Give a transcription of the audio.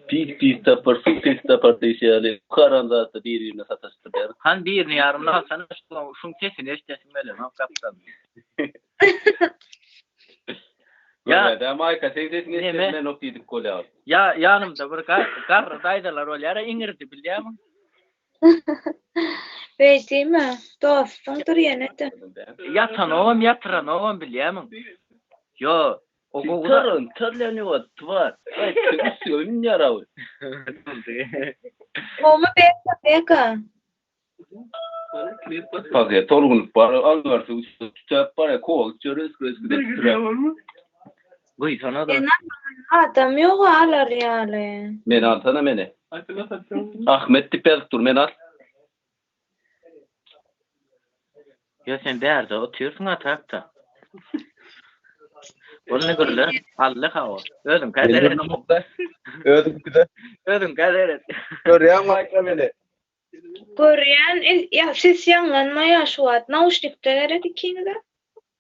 Pis pis tapar, suw pis tapar diýşi ýaly, bu haramzada bir-birine sataşdyrýar. Han birini ýarymyny alsana şuň sesini eşdesim gelenok gapdalda. Ýa Maýka seň sesiňi eşdesim gelenok diýdik bolýar. Ýa ýanymda bir garry daýzalar bolýar iňirdi bilýämiň? Beý diýme, dostuňdyr ýene-de. Ýatanogam ýatyranogam bilýämiň? Ýo, o gowy zat. Tyryn, tyrlen ýuwa, twar. Aýtdy, üstüňe münýär awy. Gowmy Beka, Beka? Paket tolgunyp bar, aňarsy tütäp barýar, kowa gitjek üsgüre-üsgüre titräp. Buýsana-da. Sen adam ýog alar ýaly. Meni alsana meni. Ahmet diýip ýazyp dur, meni al. Ýo sen bärde otyrsyň atakda. Bolny gürle, Alla hawa. Özüňkä seret. Özüňkide. Özüňkä seret. Görýäňmi Aýka meni? Görýän, ýa ses ýaňlanmaýar şu wagt. Nauşnikde gerek ikiňize.